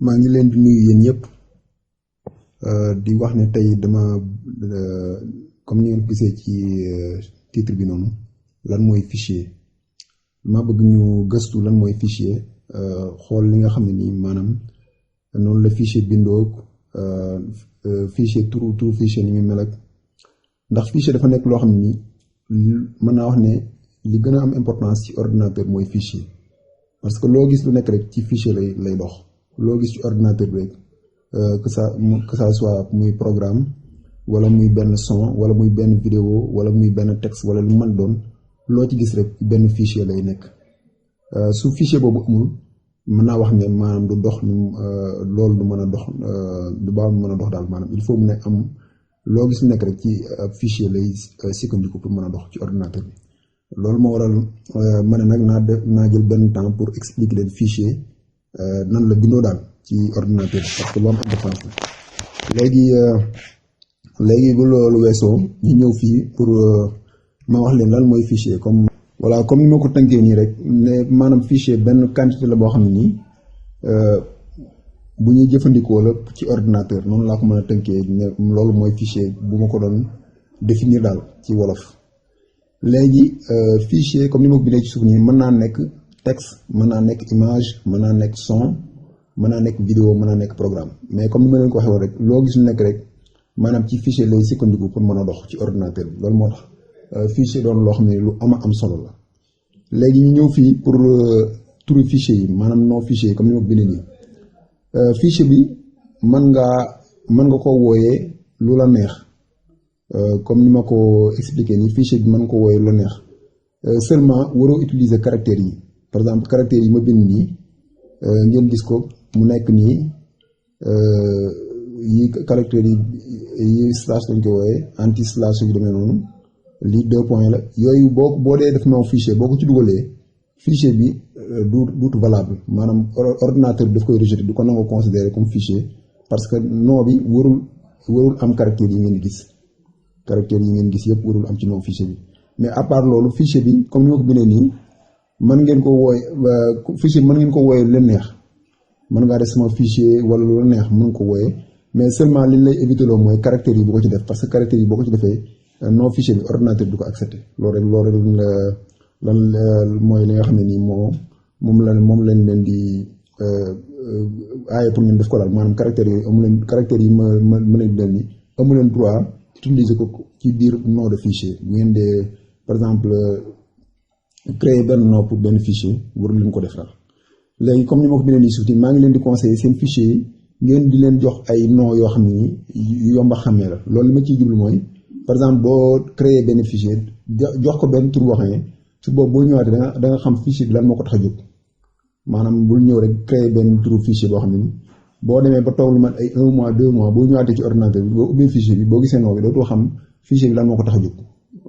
maa ngi leen di nuyu yéen ñëpp di wax ne tey dama comme ni ngeen gisee ci titre bi noonu lan mooy fichier ma bëgg ñu gëstu lan mooy fichier xool li nga xam ne nii maanaam noonu la fichier bindoo fichier turu fichier ni muy mel ak ndax fichier dafa nekk loo xam ne nii mën naa wax ne li gën a am importance ci ordinateur mooy fichier parce que loo gis lu nekk rek ci fichier lay dox. loo gis ci ordinateur bi rek que ça soit muy programme wala muy benn son wala muy benn vidéo wala muy benn texte wala lu mën doon loo ci gis rek benn fichier lay nekk su fichier boobu amul mën naa wax ne maanaam du dox ni loolu du mën a dox du baax mën a dox daal maanaam il faut mu ne am loo gis lu nekk rek ci fichier lay sukkandiku pour mën a dox ci ordinateur bi loolu moo waral ma ne nag naa jël benn temps pour expliquer leen fichier nan la bindoo daal ci ordinateur parce que lu am importance la léegi bu loolu weesoo ñu ñëw fii pour ma wax leen lan mooy fichier comme ni ma ko tënkee nii rek ne maanaam fichier benn quantité la boo xam ne nii bu ñuy jëfandikoo la ci ordinateur noonu laa ko mën a tënkee ne loolu mooy fichier bu ma ko doon définir daal ci wolof léegi fichier comme ni ma ko bindee ci suuf nii mën naa nekk texte mën naa nekk image mën naa nekk son mën naa nekk vidéo mën naa nekk programme mais comme ni ma leen ko waxee woon rek loo gis lu nekk rek maanaam ci fichier lay sukkandiku pour mën a dox ci ordinateur bi loolu moo tax fichier doon loo xam ne lu am solo la léegi ñu ñëw fii pour turu fichier yi maanaam non fichier comme ni ma ko bindee nii fichier bi mën nga ko wooyee lu la neex comme ni ma ko expliqué nii fichier bi mën nga ko wooyee lu la neex seulement waroo utiliser caractères yi par exemple caractères yi ma bind nii ngeen gis ko mu nekk nii yi caractères yi slash lañ ko wooyee anti slash yu demee noonu lii 2 points la yooyu boo dee def non fichier boo ko ci dugalee fichier bi duutu valable maanaam ordinateur bi daf koy rejeter du ko nangoo considérer comme fichier parce que non bi warul am caractères yi ngeen gis yëpp warul am ci non fichier bi mais à part loolu fichier bi comme ni ma ko bindee nii mën ngeen ko wooye fichier mën ngeen ko wooye lu leen neex mën ngaa def sama fichier wala lu la neex mën nga ko wooye mais seulement li lay éviter loo mooy caractères yi bu ko ci def parce que caractères yi boo ko ci defee non fichier bi ordinateur du ko accepté loolu rek lan mooy li nga xam ne nii moom lañ leen di aaye pour ngeen def ko daal maanaam caractères yi ma leen dal ni amu leen droit utiliser ko ci biir nom de fichier bu ngeen dee par exemple créer benn nom pour benn fichier waru leen ko defal léegi comme ni ma ko bindee nii suuf maa ngi leen di conseiller seen fichier yi ngeen di leen jox ay nom yoo xam ne nii yu yomb a xàmmee la loolu li ma ciy jublu mooy par exemple boo créer benn fichier jox ko benn tur boo xam ne su boobu boo ñëwaatee da nga xam fichier bi lan moo ko tax a jóg maanaam bul ñëw rek créer benn turu fichier boo xam ne nii boo demee ba toog lu mat ay 1 mois 2 mois boo ñëwaatee ci ordinateur bi boo ubbee fichier bi boo gisee nom bi dootoo xam fichier bi lan moo ko tax a jóg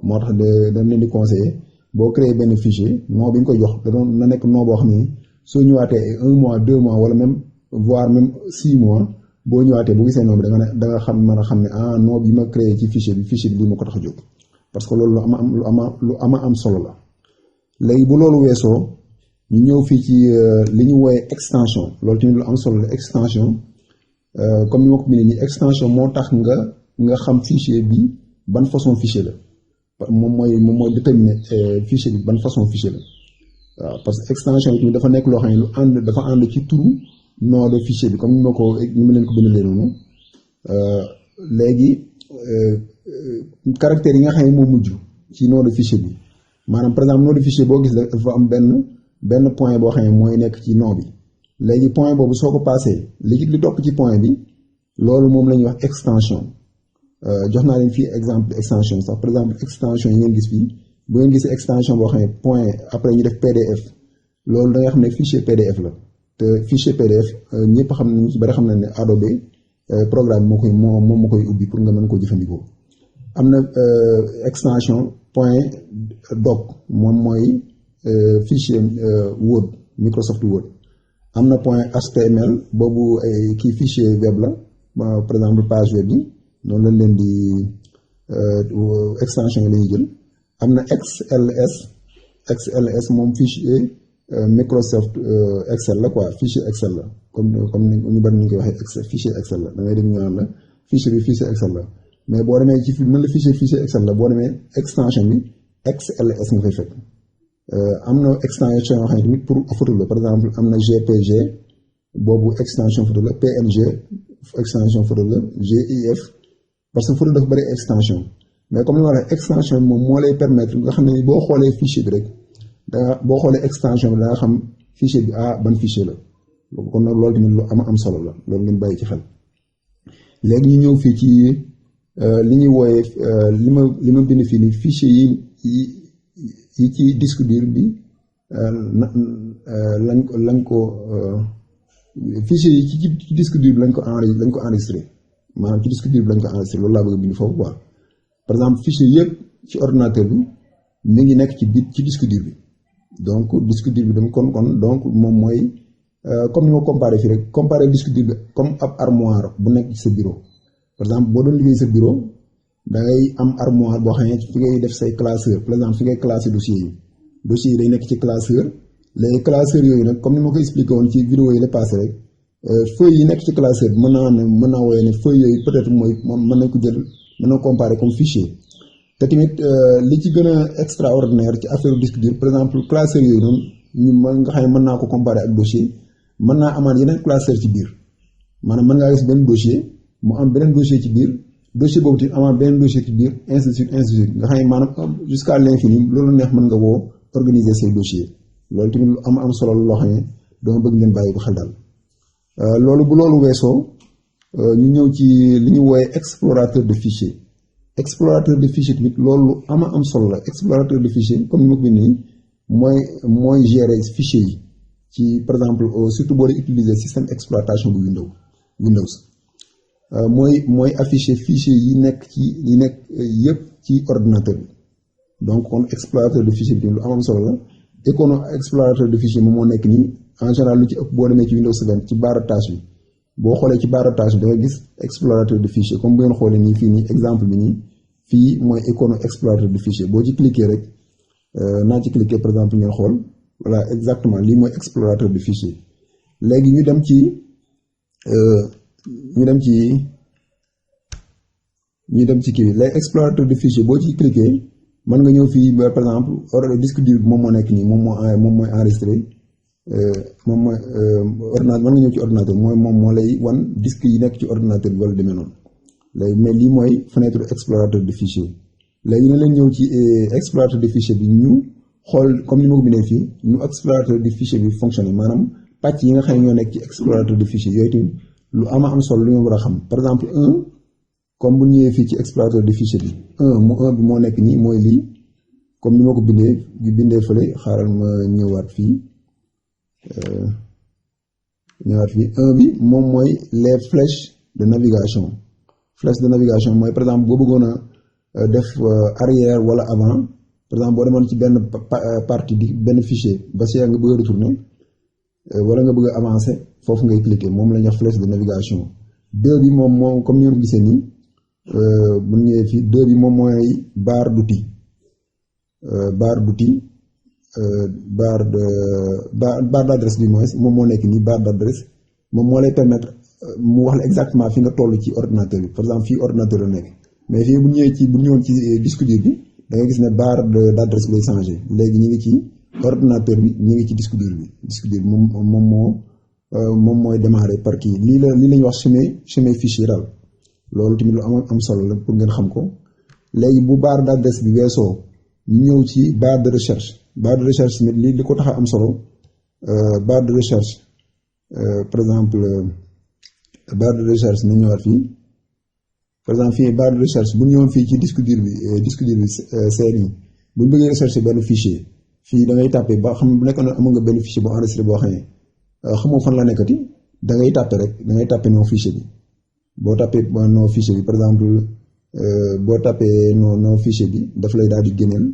moo tax dañ leen di conseiller boo créer benn fichier nom bi nga koy jox na nekk nom boo xam ne soo ñëwaatee ay 1 mois 2 mois wala même voire même 6 mois boo ñëwaatee boo gisee nom bi da nga xam mën a xam ne nom bi ma créé ci fichier bi lii moo ko tax a jóg parce que loolu lu am solo la léegi bu loolu weesoo ñu ñëw fii ci li ñu wooyee extension loolu tamit lu am solo la extension comme ni ma ko bindee nii extension moo tax nga xam fichier bi ban façon fichier la moom mooy déterminer fichier bi ban façon fichier la waaw parce que extension bi dafa nekk loo xam ne dafa ànd ci turu nom de fichier bi comme ni ma leen ko bindalee noonu léegi caractères yi nga xam ne moo mujj ci nom de fichier bi maanaam par exemple nom de fichier boo gis la dafa am benn point boo xam ne mooy nekk ci nom bi léegi point boobu soo ko passé li topp ci point bi loolu moom la ñuy wax extension jox naa leen fii exemple extension sax par exemple extension yi ngeen gis fii bu ngeen gisee extension boo xam ne point après ñu def PDF loolu da nga xam ne fichier PDF la te fichier PDF ñëpp xam nañu ci bari xam nañ ne Adobe programme moom moo koy ubbi pour nga mën koo jëfandikoo am na extension point doc moom mooy fichier Word Microsoft Word am na point HTML boobu kii fichier web la par exemple page web yi noonu lañ leen di extension yi la ñuy jël am na XLS moom fichier Microsoft Excel la quoi, fichier Excel la comme ni ñu bari ni ñu koy waxee Excel fichier Excel la da ngay dégg ñu naan la fichier bi fichier Excel la mais boo demee ci mën la fichier Excel la boo demee extension bi XLS nga fay fekk. Am na extension yoo xam ne tamit pour photo la par exemple am na GPG boobu extension photo la, PNG extension photo la, GIF parce que photo dafa bari extension mais comme ni ma la waxee extension bi moom moo lay permettre nga xam ne boo xoolee fichier bi rek boo xoolee extension bi da nga xam fichier bi ban fichier la kon nag loolu tamit lu am solo la loolu ngeen bàyyi ci xel. léegi ñu ñëw fii ci li ñuy wooyee li ma bind fii nii fichier yi ci disque dur bi lañ ko fichier yi ci disque dur bi lañ ko enregistré maanaam ci disque dur bi lañ ko enregistré loolu laa bëgg a bind foofu quoi. par exemple fichier yëpp ci ordinateur bi mi ngi nekk ci disque dur bi donc disque dur bi donc moom mooy comme ni ma comparé fii rek comparé disque dur bi comme ab armoire bu nekk ci sa bureau par exemple boo doon liggéey sa bureau da ngay am armoire boo xam ne fi ngay def say classeur par exemple fi ngay classé dossiers yi day nekk ci classeur les classeurs yooyu nag comme ni ma ko expliqué woon ci vidéo yi la passé rek feuilles yi nekk ci classeur bi mën naa wooye ne feuilles yooyu peut-être mooy mën nañ ko jël mën na comparer comme fichier te tamit li ci gën a extraordinaire ci affaire disque dur par exemple classeur yooyu noonu nga xam ne mën naa ko comparer ak dossier mën naa amaat yeneen classeur ci biir maanaam mën ngaa gis benn dossier mu am beneen dossier ci biir dossier boobu tamit amaat beneen dossier ci biir ainsi de suite nga xam ne maanaam jusqu'à l'infini loolu neex mën nga woo organiser say dossiers loolu tamit lu am solo loo xam ne dama bëgg ngeen bàyyi ko xel daal. loolu bu loolu weesoo ñu ñëw ci li ñu wooyee explorateur de fichier tamit loolu lu am solo la explorateur de fichier comme ni ma ko bindee nii mooy gérer fichier yi ci par exemple surtout boo dee utiliser système exploitation bu Windows mooy afficher fichier yi nekk yëpp ci ordinateur bi donc kon explorateur de fichier bi lu am solo la. Icône explorateur de fichier moom moo nekk nii en général lu ci ëpp boo demee ci Windows 7 ci barre tâche bi boo xoolee ci barre tâche bi da nga gis explorateur de fichier comme bu ngeen xoolee nii fii nii exemple bi nii fii mooy icône explorateur de fichier boo ci cliquer rek naa ci cliquer par exemple ngeen xool voilà exactement lii mooy explorateur de fichier. léegi ñu dem ci kii bi léegi explorateur de fichier boo ci cliquer mën nga ñëw fii par exemple disque dur bi moom moo nekk nii moom mooy enregistré ordinateur mën nga ñëw ci ordinateur moom moo lay wan disque yi nekk ci ordinateur bi wala demee noonu léegi mais lii mooy fenêtre explorateur de fichier. léegi ñu leen ñëw ci explorateur de fichier bi ñu xool comme ni ma ko bindee fii ñu explorateur de fichier bi fonctionné maanaam pàcc yi nga xam ne ñoo nekk ci explorateur de fichier yooyu tamit lu am solo lu ñu war a xam par exemple comme bu ñëwee fii ci explorateur de fichier bi 1 bi moo nekk nii mooy lii comme ni ma ko bindee fële xaaral ma ñëwaat fii 1 bi moom mooy les flèches de navigation mooy par exemple boo bëggoon a def arrière wala avant par exemple boo demoon ci benn partie di benn fichier ba si nga bëgg a retourner wala nga bëgg a avancer foofu ngay cliquer moom la ñuy wax flèche de navigation 2 bi moom comme ni ngeen ko gisee nii bu ñëwee fii 2 bi moom mooy barre d'outils barre d'adresse bi moom moo nekk nii barre d'adresse moom moo lay permettre mu wax la exactement fi nga toll ci ordinateur bi par exemple fii ordinateur la nekk mais fii bu ñëwoon ci disque dur bi da ngay gis ne barre d'adresse bi lay changé léegi ñu ngi ci ordinateur bi ñu ngi ci disque dur bi moom mooy démarrer par kii lii la ñuy wax chemin fichier daal loolu tamit lu am solo la pour ngeen xam ko. léegi bu barre d'adresse bi weesoo ñu ñëw ci barre de recherche tamit li ko tax a am solo barre de recherche par exemple barre de recherche nañ ñëwaat fii par exemple fii barre de recherche bu ñu ñëwoon fii ci disque dur bi CNI bu ñu bëggee rechercher benn fichier fii da ngay tàppe ba xam bu nekkoon amoon nga benn fichier boo enregistré boo xam ne xamoo fan la nekkati da ngay tàppe non fichier bi boo tàppee non fichier bi par exemple boo tàppee non fichier bi daf lay daal di génneel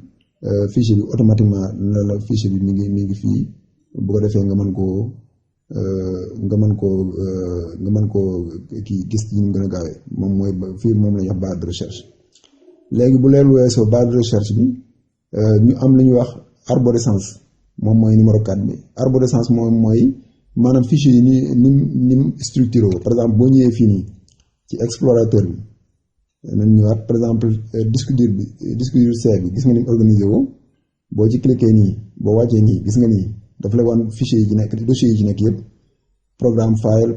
fichier bi automatiquement la fichier bi mi ngi fii bu ko defee nga mën koo kii gis ci ñu gën a gaawee moom mooy fii moom la ñuy wax barre de recherche. léegi bu leen weesoo barre de recherche bi ñu am lu ñuy wax arborescence moom mooy numéro 4 bi. Arborescence moom mooy maanaam fichier yi ni mu structuré par exemple boo ñëwee fii nii ci explorateur bi nañ ñëwaat par exemple disque dur C bi gis nga ni mu organisé woo boo ci cliqué nii boo wàccee nii gis nga nii daf lay wan fichier yi ci nekk dossier yi ci nekk yëpp programme file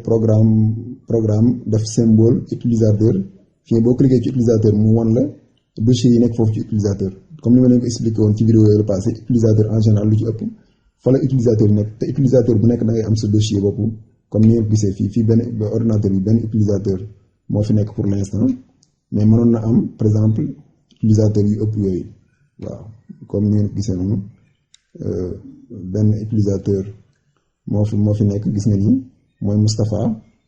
programme def symbole utilisateur fii boo cliqué ci utilisateur mu wan la dossier yi nekk foofu ci utilisateur comme ni ma leen ko expliqué woon ci vidéo yooyu passé utilisateur en général lu ci ëpp fa la utilisateur yi nekk te utilisateur bu nekk da ngay am sa dossier bopp comme ni ngeen ko gisee fii benn ordinateur bi benn utilisateur moo fi nekk pour l'instant mais mënoon na am par exemple utilisateur yu ëpp yooyu waaw comme ni ngeen ko gisee noonu benn utilisateur moo fi nekk gis nga nii mooy Moustapha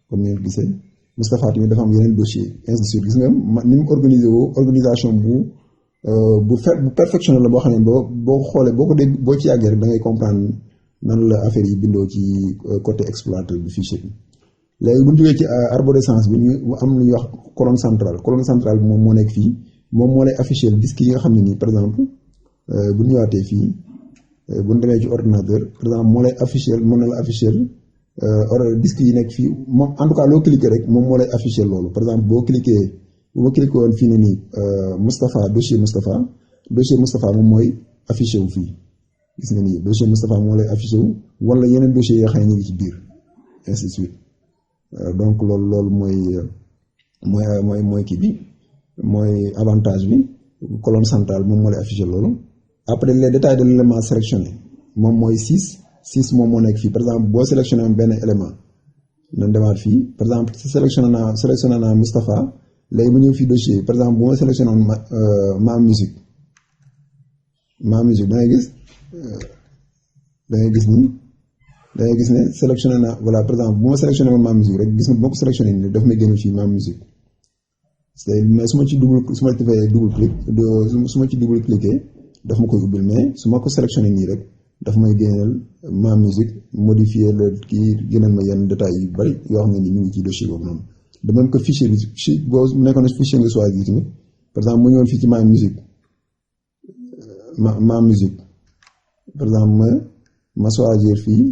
comme ni ngeen ko gisee Moustapha tamit dafa am yeneen dossier ainsi de suite gis nga ni mu organisé woo organisation bu perfectionné la boo xam ne boo xoolee boo ko dégg boo ci yàggee rek da ngay comprendre nan la affaire yi bindoo ci côté explorateur bi fichier bi. léegi bu ñu jógee ci arborescence bi ñu am lu ñuy wax colonne centrale bi moom moo nekk fii moom moo lay afficher disque yi nga xam ne nii par exemple bu ñu ñëwaatee fii bu ñu demee ci ordinateur par exemple moo lay afficher mën na la afficher disque yi nekk fii moom en tout cas loo cliquer rek moom moo lay afficher loolu par exemple bu ma cliqué woon fii nii Moustapha dossier Moustapha moom mooy affiché wu fii gis nga nii dossier Moustapha moo lay affiché wu wala yeneen dossiers yoo xam ne ñu ngi ci biir ainsi de suite donc loolu mooy kii bi mooy avantage bi colonne centrale moom moo lay affiché loolu. après les détails de l'élément sélectionné moom mooy 6 moom moo nekk fii par exemple boo sélectionné woon benn élément nañ demaat fii par exemple sélectionné naa Moustapha. léegi bu ñëw fii dossier par exemple bu ma sélectionné woon ma musique da ngay gis ne sélectionné naa voilà par exemple bu ma sélectionné woon ma musique rek gis nga bu ma ko sélectionné nii daf may génn fii ma musique mais su ma ci double cliqué daf ma koy ubbil mais su ma ko sélectionné nii rek daf may génneel ma musique modifier le kii génneel ma yenn détails yu bari yoo xam ne ni ñu ngi ci dossier boobu noonu. de même que fichier bi boo nekkoon fichier nga choisir tamit par exemple mu ñëwoon fii ci ma musique par exemple ma choisir fii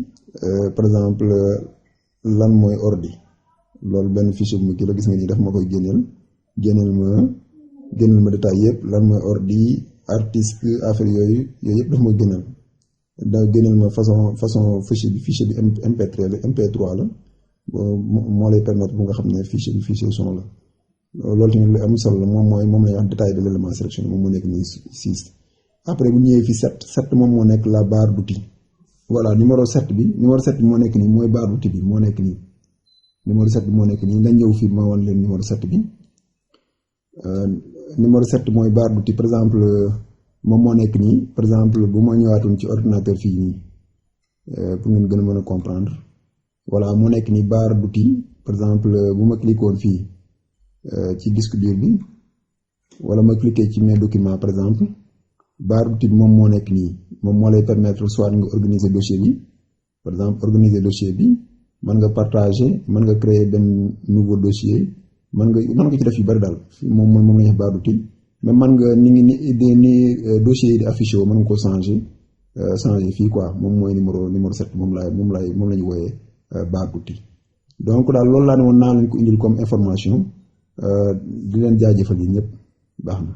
par exemple lan mooy ordi loolu benn fichier bu mu kii la gis nga nii daf ma koy génneel ma détail yëpp lan mooy ordi artiste affaire yooyu yëpp daf ma génneel ma façon fichier bi MP3 la moo lay permettre bu nga xam ne fichier son la loolu tamit lu am solo la moom lay wax détail de l'élément sélectionné moom moo nekk nii 6 après bu ñëwee fi 7 moom moo nekk la barre d'outils voilà numéro 7 bi moo nekk nii mooy barre d'outils bi moo nekk nii numéro 7 bi moo nekk nii nga ñëw fii ma wan leen numéro 7 bi numéro 7 mooy barre d'outils par exemple moom moo nekk nii par exemple bu ma ñëwaatoon ci ordinateur fii nii pour ngeen gën a mën a comprendre voilà moo nekk ni barre d'outils par exemple bu ma cliqué woon fii ci disque dur bi wala ma cliqué ci mes documents par exemple barre d'outils bi moom moo nekk nii moom moo lay permettre soit nga organiser dossier bi par exemple organiser dossier bi mën nga partager mën nga créer benn nouveau dossier mën nga ci def yu bari daal moom la ñuy wax barre d'outils mais mën nga ni dossier yi di affiché woo mën nga ko changer fii quoi moom mooy numéro 7 moom la ñu wooyee barre d'outils donc daal loolu laa ne woon naa leen ko indil comme information di leen jaajëfal yi ñëpp baax na.